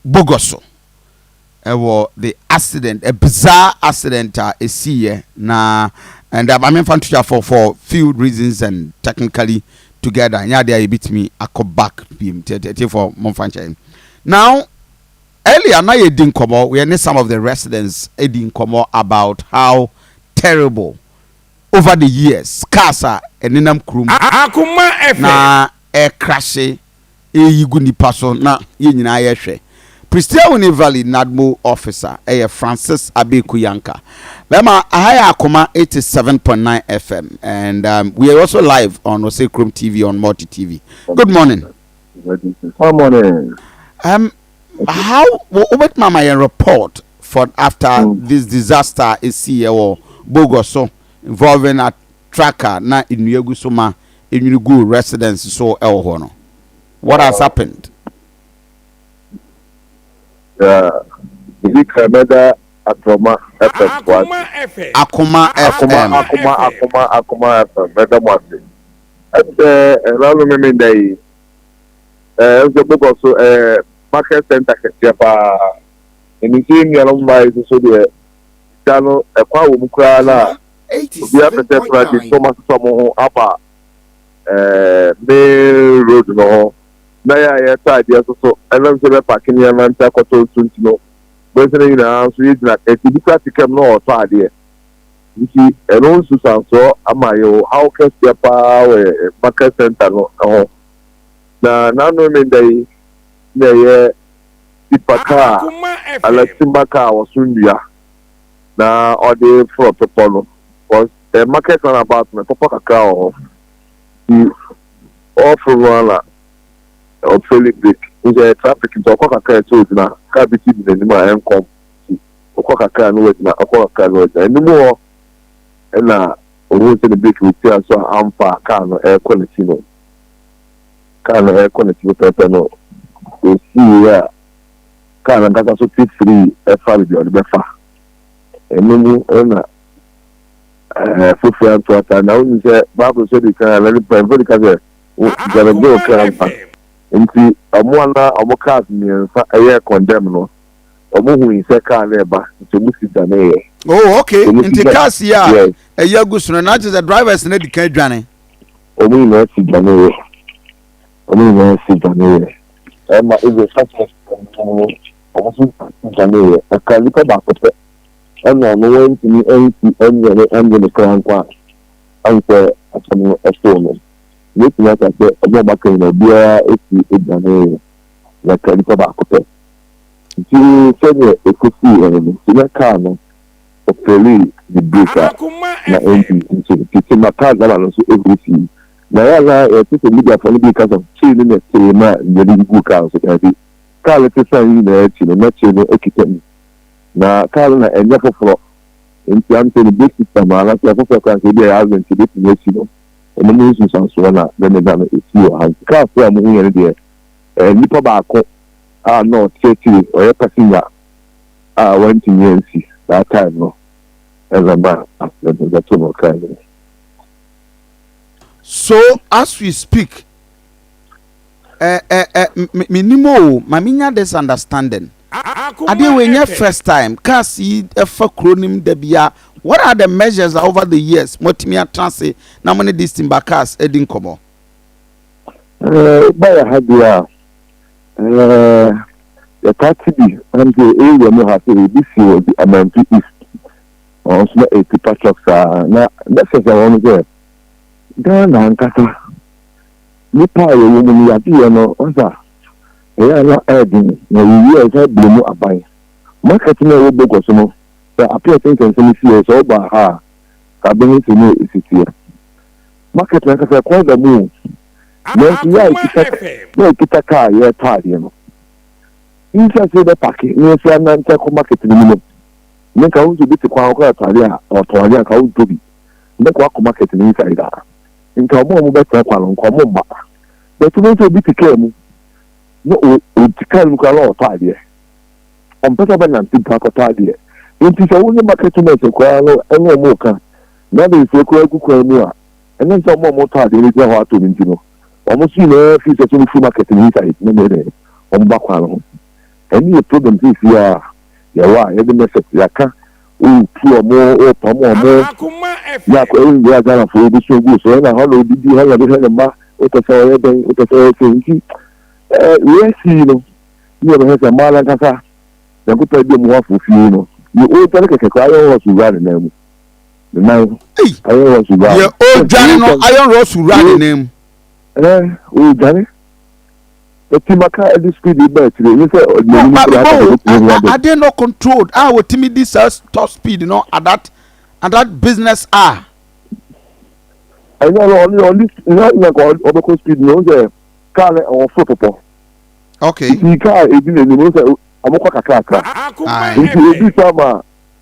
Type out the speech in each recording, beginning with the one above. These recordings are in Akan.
Bogoso ɛwɔ the accident, a bizarre accident a ɛsiiɛ na and maame nfa nto for few reasons and technically together nyɛ adeɛ a yɛbɛtumi akɔ back biem tiɛtiɛfoɔ, momfa nkyɛn. Now, earlier na yɛdi nkɔmmɔ, we ne some of the residents ɛdi nkɔmmɔ about how terrible over the years cars a ɛnenam kurom Akoma FM. na ɛkrahye ɛyi gu nipa so na yɛn nyinaa yɛhwɛ. Prestea Huni Valley NADMO officer ɛyɛ Francis Abeku Yanka. Bɛma aha yɛ Akoma 87.9 FM and we are also live on Osekrom TV on Multi TV. Good morning. Good morning. How wobɛtumi ama yɛn report for after this disaster ɛsi ɛwɔ Bogoso involving a truck na nnua gu so ma enwiri gu residents so ɛwɔ hɔ no? What has happened? Yeah. Ebi ka mɛda Atrɔma FM fo ase. Akoma FM. Akoma Akoma FM. Akoma Akoma Akoma FM, mɛda mo ase. Ɛsɛ ɛnanu mímí da yi. Ɛsɛ Bogoso market center kɛseɛ paa. Ɛni nso nuanom mmaa yi soso deɛ sika no ɛkwan wɔ mu koraa na obi apɛ sɛ kora de ntoma soso ɔmo ho aba main road no ho na yɛ a yɛtɔ adeɛ soso ɛnam sɛ bɛ park nneɛma nti akɔtɔ nsu nti no bɛsɛ no nyinaa nso yɛgyina ɛti bi kora te kam na ɔtɔ adeɛ, nti ɛno nsusansoɔ ama yɛwɔ haw kɛseɛ paa wɔ yɛ market center no ho. Na n'ano mi da yi na ɛyɛ tipper kaa Akoma FM. Alatimba kaa wɔso nnua na ɔde forɔ pepɔ no because market roundabout no, pɔpɔ kakra wɔ hɔ, nti ɔforo no ala ɔfail brake nti ɛyɛ traffic, nti ɔkɔ kakra ɛsɛ ogyina. Kaa bi ti di n'anim a ɛnkɔm, nti ɔkɔ kakra no wagyina, ɔkɔ kakra no wagyina anim hɔ, ɛna ohun sɛ ne brake wɔ tia so a amfa. Kaa no ɛrekɔ n'akyi no, kaa no ɛrekɔ n'akyi pɛpɛɛpɛ no, osii a kaa no ankasa so ti firi ɛfa baabi a ɔde bɛfa ɛno mu, ɛna foforɔ ato ata. Na wonim sɛ baako sɛ de kan na nipa mfo de ka sɛ gyamagye wo kra mpa, nti ɔmo ana ɔmo cars mmiɛnsa ɛyɛ condemn no, ɔmo hu yi sɛ kaa no ɛba, nti ɔmo si dane yɛ. Oh, okay. Ɔmo si nti cars yi a ɛyɛ agu so no na kyerɛ sɛ drivers no di kan dwane. Ɔmo nyinaa si dane yɛ, ɔmo nyinaa si dane yɛ, ɛma ebi fasa ɔmo ɔmo nso si dane yɛ. Ɛka nipa baako pɛ, ɛna ɔno wɔntumi ɛnsi ɛnyɛ ne ɛnyɛ ne kra nkwa a ansɛ asɛm no ɛsoo no. Yɛtumi aka sɛ ɔmo a ɔbaka nyinaa obiara esi edwane yɛ, na ɛka nipa baako pɛ. Nti sɛdeɛ ekosi ɛno no, nti na kaa no ɔfail ne brake a Akoma na FM. ɛnti nso tete ma kaa driver no nso ehuru fii na yɛ ana yɛte sɛ mediafoɔ no bi ka sɛ kyee no na tee ma nyɛde gu kaa no so. Daabi, kaa no te san yi nyinaa akyi no na kyee no ekita mu, na kaa no na ɛnyɛ foforɔ, nti am sɛ ne brake system a anaasɛ foforɔ koraa nka ebi a yɛ accident ebetumi asi no, ɛno mu nsunsuansoɔ na bɛmɛda no esi wɔ ha. Nti kaa so a mo hu yɛ no deɛ, nipa baako a na ɔte akyire, ɔyɛ passenger a wantumi ansi that time no, ɛna ma accident no bɛto no kaa no. So as we speak, minim o, ma minya this understanding. Akoma Adeɛ wei nyɛ FM. first time cars yi ɛfa kuro nim da bia. What are the measures that over the years motumi atena ase na mo ne these timber cars edi nkɔmɔ? Báyà ha deɛ a yɛtaa ti bi ɛnam sɛ area mu ha sɛ ebi si wɔ bi Amantu East, ɔno nso na tipper truck saa. Na bɛsɛ sɛ wɔn sɛ Ghana ankasa nipa a yɛwɔ mu no, yadeɛ no ɔsa ɛyɛ a na ɛɛden na yɛyi a yɛsan bere mu aban market no a ɛwɔ Bogoso no sɛ apia sɛnsɛnsɛm si yɛ sɛ ɔba ha a ka bɛhu sɛ ne esi teɛ. Market no ankasa ɛkwan da mu o, nanso yɛ a Akoma ekita FM. na ekita kaa yɛretɔ adeɛ no nsa sɛ bɛ park na yɛsɛ anante akɔ market no mu no, ne nka wo nso bi te kwan kɔ atɔ adeɛ a ɔtɔn adeɛ a nka wontɔ bi mbɛkɔ akɔ market no inside a nka ɔmo a ɔmo bɛtena kwan no nka ɔmo mma bɛtumi nso obi te kaa mu na o ɔte kaa no mu koraa na ɔtɔ adeɛ, ɔmpɛ sɛ ɔbɛnante mpo akɔtɔ adeɛ. Nti sɛ wo ne market women koraa no ɛne ɔmo ka na de nsuo koraa gu kwan mu a, ɛne sɛ ɔmo a ɔmo tɔ adeɛ no gyina hɔ atɔ no, nti no ɔmo nso nyinaa fi sɛ sɛ ɔmo firi market no inside na mɛ dɛ wɔn ba kwan no ho. Ɛno yɛ problem seesei a yɛwɔ a yɛde message yɛaka wotu wɔn wopam wɔn yɛ akɔ ɛyɛ nyinaa Ghanafoɔ yɛbɛsu agu so ɛna hɔ na odidi hɔ na ɔde hwɛ ne mma wopɛ sɛ ɔyɛ dɛn wopɛ sɛ ɔyɛ sɛ nti ɛɛ wei asi yi no ne yɛbɛhwɛ sɛ mmaa no ankasa Nyankopɔn adi ɔmo ho afo fie no yɛ ɔredwane kɛkɛ koraa iron rods wura ne nan mu ne nan iron rods wura yɛ ɔredwane no iron rods wura ne nan mu ɛɛ ɔredwane. Eti maka ɛde speed ba akyire nye sɛ ɔde n'anim kura aka sɛ ɔbɛtumi ahu ade. Are they not controlled a wɔtumi di saa top speed no at that business hour? Ɛnyɛ ɔno ɔno ɔde nyɛ nyɛ nka ɔbɛkɔ speed no sɛ kaa no ɛwɔ foro pɔpɔ. Nti kaa edi n'anim no sɛ ɔmo kɔ kakrakra. Nti ebi saa ma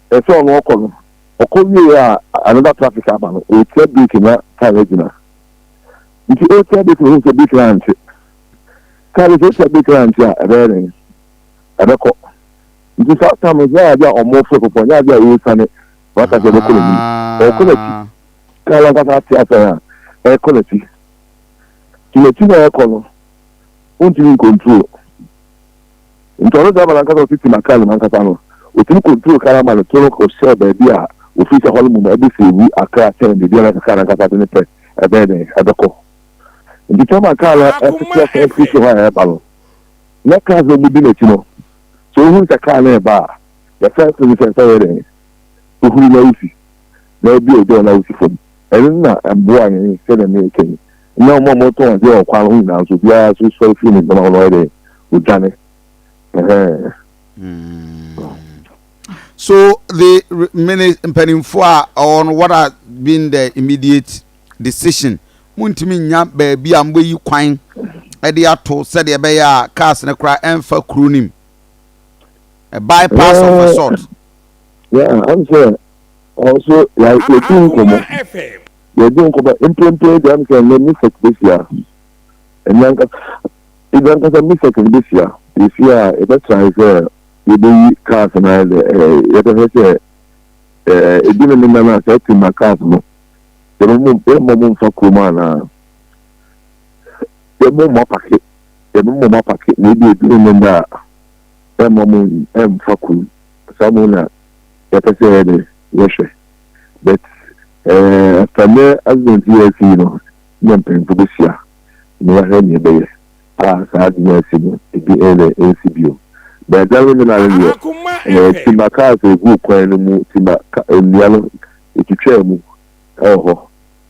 ɛsɛ ɔno ɔkɔ no ɔkɔ wie a another traffic aba no otia brake na kaa no agyina. Nti otia brake no sɛ brake no ankye. Kaa no sɛ otia brake no ankye a ɛbɛyɛ dɛn ɛbɛkɔ. Nti saa time no nyɛ ade a ɔmo foro pɔpɔ nyɛ ade a ɔresane waka sɛ ɛbɛkɔ n'anim. Ɔkɔ n'akyi. Kaa no ankasa ate asan a ɛkɔ n'akyi. Nti n'akyi na ɛkɔ no wontumi ncontrol. Nti ɔno driver no ankasa ɔte tima kaa no mu ankasa no otumi control kaa no ama no to no kɔhyɛɛ baabi a ofii sɛ hɔ no mmom ɛbɛsave akra kyɛn baabi a na kaa no ankasa de ne pɛ ɛbɛyɛ dɛn ɛbɛkɔ. Nti time a kaa no ɛtete asan firi soro hɔ a ɛreba no na cars no a wɔdi n'akyi no sɛ wohunu sɛ kaa no reba a the first thing sɛ sɛ ɔyɛ dɛn ohuri na osi na obi a na osi fam. Ɛno na ɛboa yɛn sɛdeɛ meka yi. Na ɔmo a wɔtɔn adeɛ wɔ kwan ho nyinaa nso obiara nso sɔre firi ne nneɛma ho na ɔyɛ dɛn odwane. Ɛhɛn. So the many mpanimfoɔ a ɔwɔ no, what has been the immediate decision? Muntumi nya baabi a mbɛyi kwan ɛde ato sɛdeɛ ɛbɛyɛ a cars no koraa ɛmfa kuro nim, a bypass of a sort? Yeah, I'm sɛ ɔnso yɛdi nkɔmmɔ yɛdi nkɔmmɔ mprempren deɛ am sɛ nnɛ MISEC bɛhyia ɛnɛ ankasa ebi ankasa MISEC no bɛhyia yɛhyia a yɛbɛtrae sɛ yɛbɛyi cars no ayɛ dɛ ɛɛ yɛbɛhwɛ sɛ ɛɛ ebi ne ne nan a saa timber cars no yɛbɛmo yɛmmɔ mo mfa kurom anaa yɛmmɔ mo apark, yɛbɛmmɔ mo apark na ebi ne ne da a ɛmmɔ mo ɛmfa kurom saa mo na yɛpɛ sɛ yɛde yɛhwɛ. But after nɛ accident yi asi yi no na mpanyinfo bɛhyia na yɛahwɛ nea ɛbɛyɛ a saa ade no asi no ebi ɛyɛ ɛnsi bio. But ɛda no nyinaa no deɛ timber cars egu kwan no mu, timber nnua no etwitwaa mu ɛwɔ hɔ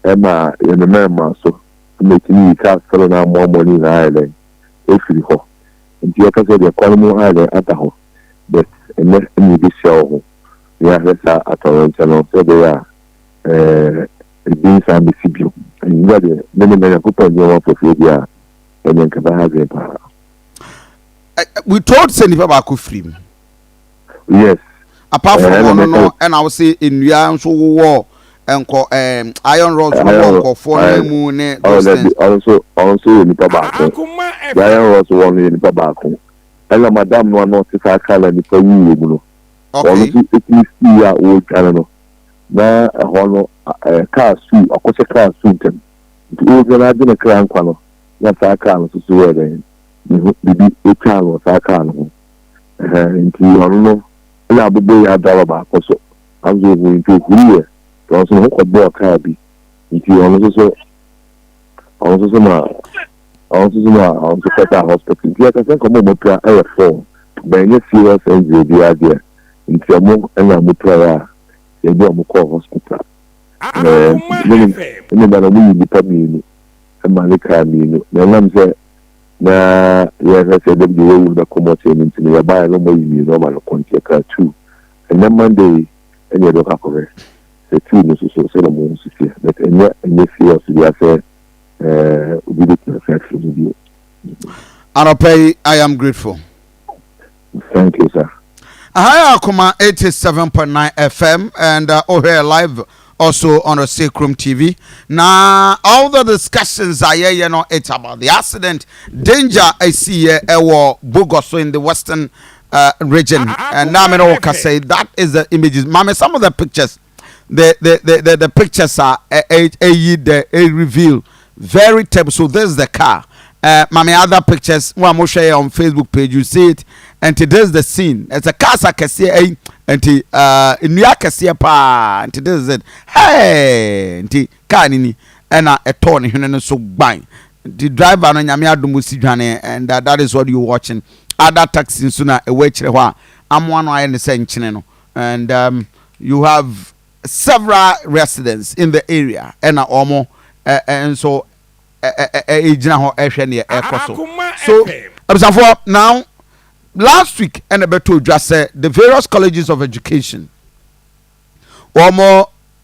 ɛma yɛn mmarima so ɛma etumi yi cars sɔrɔ na amoamoa no nyinaa ayɛ dɛn efiri hɔ. Nti yɛka sɛ deɛ kwan no mu ayɛ dɛn ada hɔ, but ɛnɛ ɛna ebi hyia wɔ ho na yɛahwɛ saa atɔrɔnkyɛ no sɛ ɛbɛyɛ a ebi nsan bɛsi bio. Nwura deɛ ne ne Nyankopɔn nneɛma foforɔ bi a ɛnyɛ nkaba ha adwene paa. We told sɛ nipa baako firi mu. Yes. Apart from ɔno no ɛna wo sɛ nnua nso wowɔ nkɔ iron rods wowɔ nkɔfoɔ no mu ne those things. Ɔno nso yɛ nipa baako. The iron rods wɔ no yɛ nipa baako ɛna madam no a na ɔte saa kaa na nipa yi wɔ mu no ɔno nso etumi sii a ɔretwane no na ɛhɔ no kaa su akɔhyɛ kaa su ntɛm nti ɔredwane agye ne kra nkwa no na saa kaa no nso so yɛ dɛn ne ho bibi etwa no saa kaa no ho ɛhɛn. Nti ɔno no ɛna abobo yɛ adraba baako so aso ohun nti ohuri yɛ ɔno nso ne ho kɔbɔɔ kaa bi nti ɔno nso kɔda hospital. Nti yɛka sɛ nkɔmɔ ɔmo pira ɛyɛ four bɛn serious injury bi adeɛ nti ɔmo ɛna ɔmo pira yɛ a yɛde ɔmo kɔɔ hospital ɛne ba na ɔmo yi nipa mmienu ɛma ne kaa mmienu na ɛnam sɛ na yɛhwɛ sɛ ɛdɛm deɛ wɔwu no bɛkɔ mɔkyɛ no nti no yɛbaeɛ no ɔmo yi mmienu ɔma no kɔ nti yɛkaa two. Ɛnɛ Monday ɛne yɛde ɔkɔ akɔhwɛ sɛ two no soso sɛ na ɔmo ho sisi, but ɛnyɛ serious bi asɛ obi bɛtumi afɛ afiri mu bio. Anɔpɛ yi, I am grateful. Thank you, sir. Hi, Akoma 87.9 FM and oh, live also on the Sacrum TV. Now, all the discussions are here, it's about the accident, danger I see here, Bogoso in the western region. And now, I can say that is the images. Mama, some of the pictures, the pictures are a reveal very terrible. So, this is the car. Mame other pictures mo a mohwɛ yɛ on Facebook page, you see it. Nti this is the scene. Ɛsɛ cars akɛseɛ ɛyi, nti nnua akɛseɛ paa. Nti this is it. Hey, nti car ni ni ɛna ɛtɔɔ ne hwene no so gban. Nti driver no, Nyame adom, si dwane, and that is what you watching. Other taxi nso na ɛwɔ akyire hɔ a amoa no ayɛ ne sɛ nkyene no, and you have several residents in the area ɛna wɔn nso ɛgyina hɔ ɛhwɛ neɛ ɛkɔ so. So abusuafoɔ, now last week ɛna ɛbɛtɔ odwa sɛ the various colleges of education wɔn